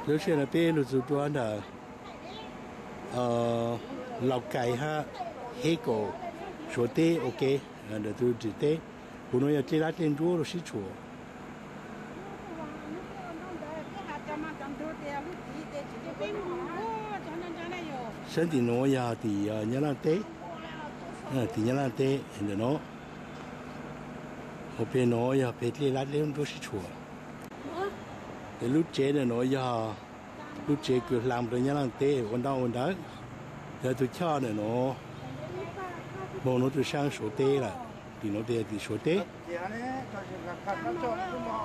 Lub sij hawm no peb lug txug rua ntawm Laus Kais hab Hej Kaus Suav teb ua ke, ntawm tus ntsis teb. Kuv nuav yog dlej lab dlej ntsuab lug sib tshuam. Saab tim nuav yog tim Nyab Laaj teb, tim Nyab Laaj teb ntawm nuav. Ua peg nuav yog peg dlej lab dlej ntsuab sib tshuam. Lub tsev ntawm nuav yog lub tsev kws hla rua Nyab Laaj teb ua ntaub ua ntawv. Yog tug choj ntawm nuav moog nuav rua saab Suav teb lawm. Tim nuav tes yog tim Suav teb.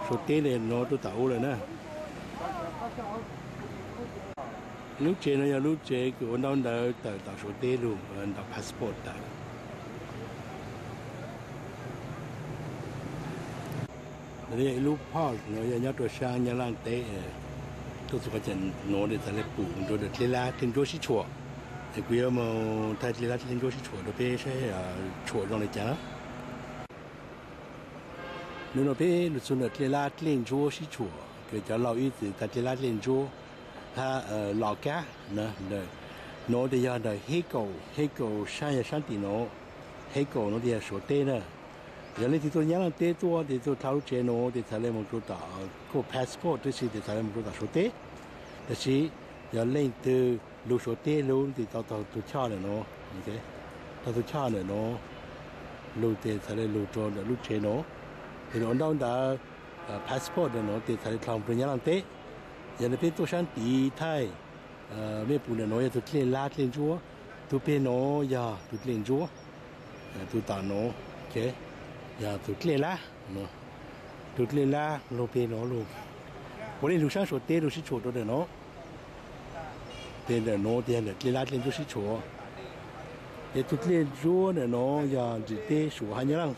Suav teb le nuav rua tom ub lawm na. Lub tsev nuav yog lub tsev kws ua ntaub ntawv tawm tom Suav teb lug ntaus passport tawm. Nuav yog ib lub park, nuav yog nyob rua saab Nyab Laaj teb, tuaj txug qhov chaw nuav tes txhad le pum rua dlej lab dlej ntsuab sib tshuam. Es kuv yuav moog thaij dlej lab dlej ntsuab sib tshuam rua peb saib tshuam zoo le caag. Hnub no peb lug txug ntawm dlej lab dlej ntsuab sib tshuam kws cov laug ib txwm thaij dlej lab dlej ntsuab hab los kab. Nuav tes yog ntawm Hej Kaus, Hej Kaus saab yog saab tim nuav, Hej Kaus nuav tes yog Suav teb na. Yog leej twg tuaj Nyab Laaj teb tuaj tes tuaj dlhau lub tsev nuav tes txhad le moog rua tom, kuj passport tab sis tes txhad le moog rua tom Suav teb. Tab sis yog leej twg lug Suav teb lug tes tau taug tug choj ntawm nuav, taug tug choj ntawm nuav lug tes txhad le lug rua ntawm lub tsev nuav. Tes ua ntaub ntawv passport ntawm nuav tes txhad le dlhau rua Nyab Laaj teb. Yog le peb tuaj saab tid thaij, mej pum ntawm nuav yog tug dlej lab dlej ntsuab, tug peg nuav yog tug dlej ntsuab, tug tom nuav yog tug dlej lab, tug dlej lab lug peg nuav lug. Puav leej lug saab Suav teb lug sib tshuam rua ntawm nuav. Tes ntawm nuav tes yog ntawm dlej lab dlej ntsuab sib tshuam. Tes tug dlej ntsuab ntawm nuav yog ntsis teb Suav hab Nyab Laaj.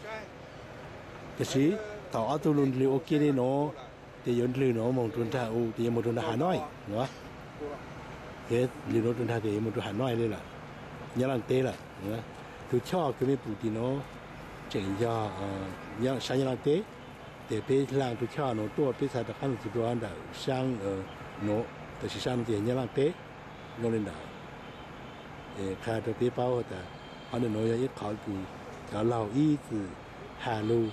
Tab sis thaum ob tug lug ndlwg ua ke le nuav, tes yuav ndlwg nuav moog rua nraag u, tes yuav moog rua nraag Hà Nội nuav. Tes ndlwg nuav rua nraag tes yuav moog rua Hà Nội le lawm, Nyab Laaj teb lawm. Tug choj kws mej pum tim nuav tseem yog saab Nyab Laaj teb. Tes peb hla tug choj nuav tuaj peb txhad rov qaab lug txug rua ntawm saab nuav, tab sis saab nuav tes yog Nyab Laaj teb. Zoo le ntawd, qha rua peb paub tas qhov ntawm nuav yog ib qhov kws cov laug ib txwm has lug,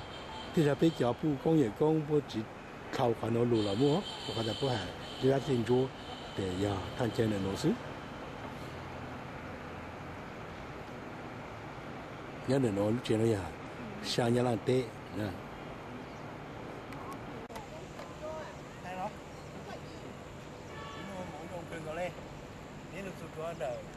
tej zag peb cov puj koob yawm koob puab tsi dlhau qhov nuav lug los muaj, rua qhov tas puab has dlej lab dlej ntsuab, tes yog thaaj chaw ntawm nuav xwb. Nyob ntawm nuav lub tsev nuav yog saab Nyab Laaj teb. Peb lug txug rua ntawm